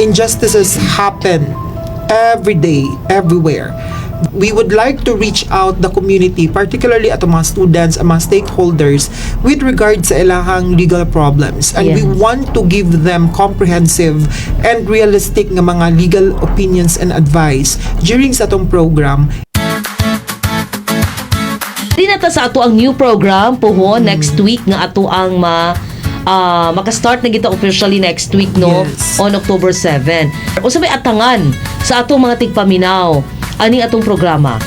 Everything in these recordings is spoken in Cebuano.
injustices happen every day, everywhere. We would like to reach out the community, particularly atong mga students, ang mga stakeholders, with regard sa ilahang legal problems. And we want to give them comprehensive and realistic nga mga legal opinions and advice during sa atong program. Di na ta sa ato ang new program puhon next week nga ato ang maka-start na kita officially next week, no? Yes. On October 7. Unsa may atangan sa atong mga tigpaminaw aning atong programa?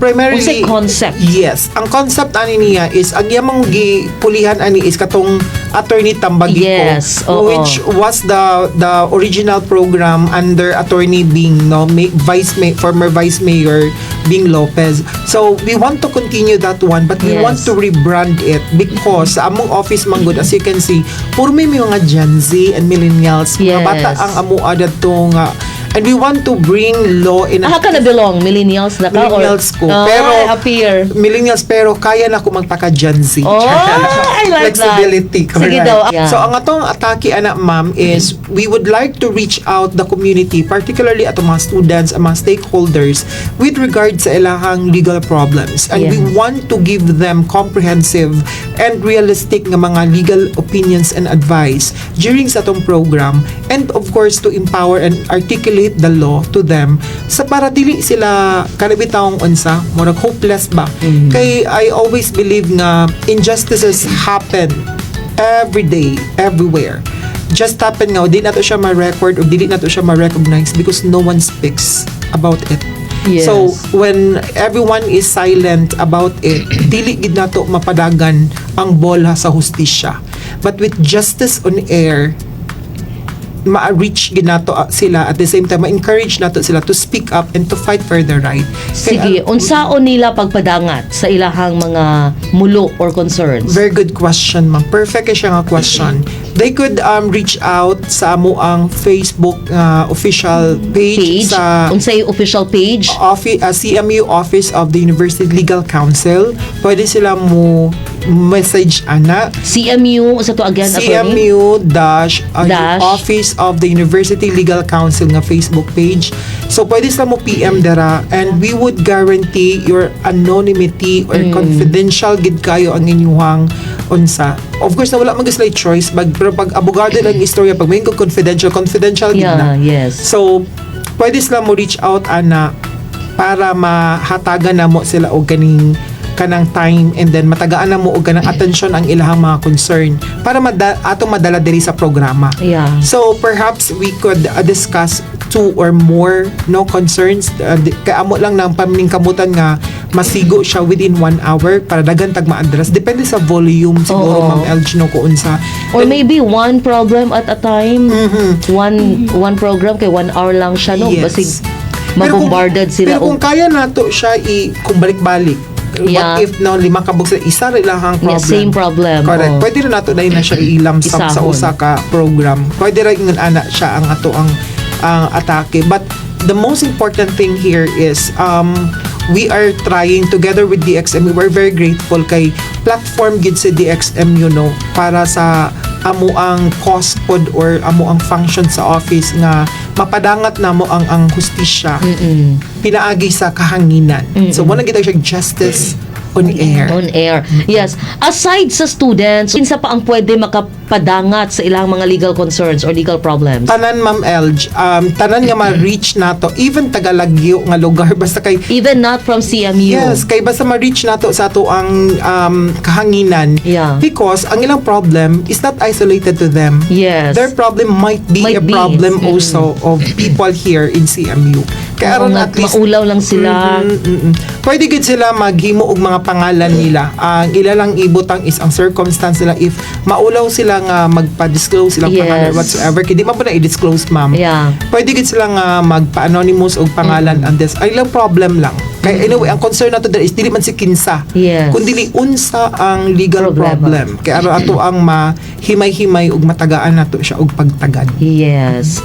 Primarily, Unsay concept? Yes. Ang concept ani niya is, ang iyang gipulihan ani is katong Attorney Tambagiko, which was the original program under Attorney Bing, no, former Vice Mayor Bing Lopez. So we want to continue that one, but we want to rebrand it because sa among office manggod, as you can see, puro may mga Gen Z and millennials, mga bata ang amoa dadto nga, and we want to bring law in a Ah, ka na belong millennials na ka or Millennials ko. Oh, appear. Millennials, pero kaya na ako magpaka Gen Z. Oh, I like that. Flexibility, Sige correct. daw. Yeah. So ang atong atake ana, ma'am, is we would like to reach out the community, particularly atong mga students, ang mga stakeholders, with regard sa ilahang legal problems. And we want to give them comprehensive and realistic nga mga legal opinions and advice during sa atong program, and of course to empower and articulate the law to them sa para dili sila kanabitawng unsa, murag hopeless ba, kay I always believe nga injustices happen every day, everywhere. Just happen nga di nato siya ma-record or dili nato siya ma-recognize because no one speaks about it. So when everyone is silent about it, dili gid nato mapadagan ang bola sa hustisya. But with Justice on Air, ma-reach gid nato sila, at the same time ma-encourage nato sila to speak up and to fight for their right. Sige, unsaon nila pagpadangat sa ilahang mga mulo or concerns? Very good question, ma'am. Perfect kay siya nga question. They could reach out sa amo ang Facebook official page, Page, sa unsay official page? CMU Office of the University Legal Counsel. Pwede sila mo message ana. CMU, unsa to again, attorney? CMU dash, Dash. Office of the University Legal Counsel nga Facebook page. So pwede sila mo PM dara and we would guarantee your anonymity or confidential gid kayo ang inyuhang unsa. Of course, na wala man sila choice pero pag abogado lang istorya, pag may confidential, confidential gid na. So pwede sila mo reach out ana para mahatagan na mo sila og kaning kanang time and then matagaan na mo og kanang attention ang ilahang mga concern para atong madala diri sa programa. So perhaps we could discuss two or more, no, concerns, kay amo lang nang paminingkamutan nga masigo siya within one hour para daghan tag ma-address, depende sa volume siguro, Ma'am LG, no, kung unsa. Or maybe one problem at a time. One one program kay 1 hour lang siya, no? Yes. Basig Pero mabombarded sila Pero kung kaya nato siya kung balik-balik. What if, no, lima ka buok isa ra ilahang problem. Yeah, same problem. Correct. Oh. Pwede ra nato na siya i-lump sum sa Isahon. Usa ka program. Pwede ra ingon ana siya ang ato ang atake. But the most important thing here is we are trying together with DXMU. We're very grateful kay platform gid sa DXMU, no, para sa amo ang cause pod or amo ang function sa office nga mapadangat namo ang hustisya pinaagi sa kahanginan. So mao na kita siya Justice on Air. On air. Yes. Aside sa students, kinsa pa ang pwede makapadangat sa ilang mga legal concerns or legal problems? Tanan, Ma'am Elge, tanan nga ma-reach nato, even tagalagyo nga lugar, basta kay Even not from CMU. Yes, kay basta ma-reach nato sa ato ang kahanginan. Because ang ilang problem is not isolated to them. Their problem might be Might a be. Problem also of people here in CMU. Kaya Oo aron nga, at least maulaw lang sila. Pwede gid sila maghimo og mga pangalan nila. Ang ila lang ibutang is ang circumstance nila if maulaw sila nga magpa-disclose silang pangalan whatsoever. Kay di man po na i-disclose, ma'am. Pwede gid sila nga magpa-anonymous og pangalan and this. Ay lang problem lang. Kay anyway, ang concern nato diri is dili man si kinsa. Kun dili unsa ang legal Problema. Problem. Kay aron ato ang mahimay-himay ug matagaan nato siya og pagtagad. Yes.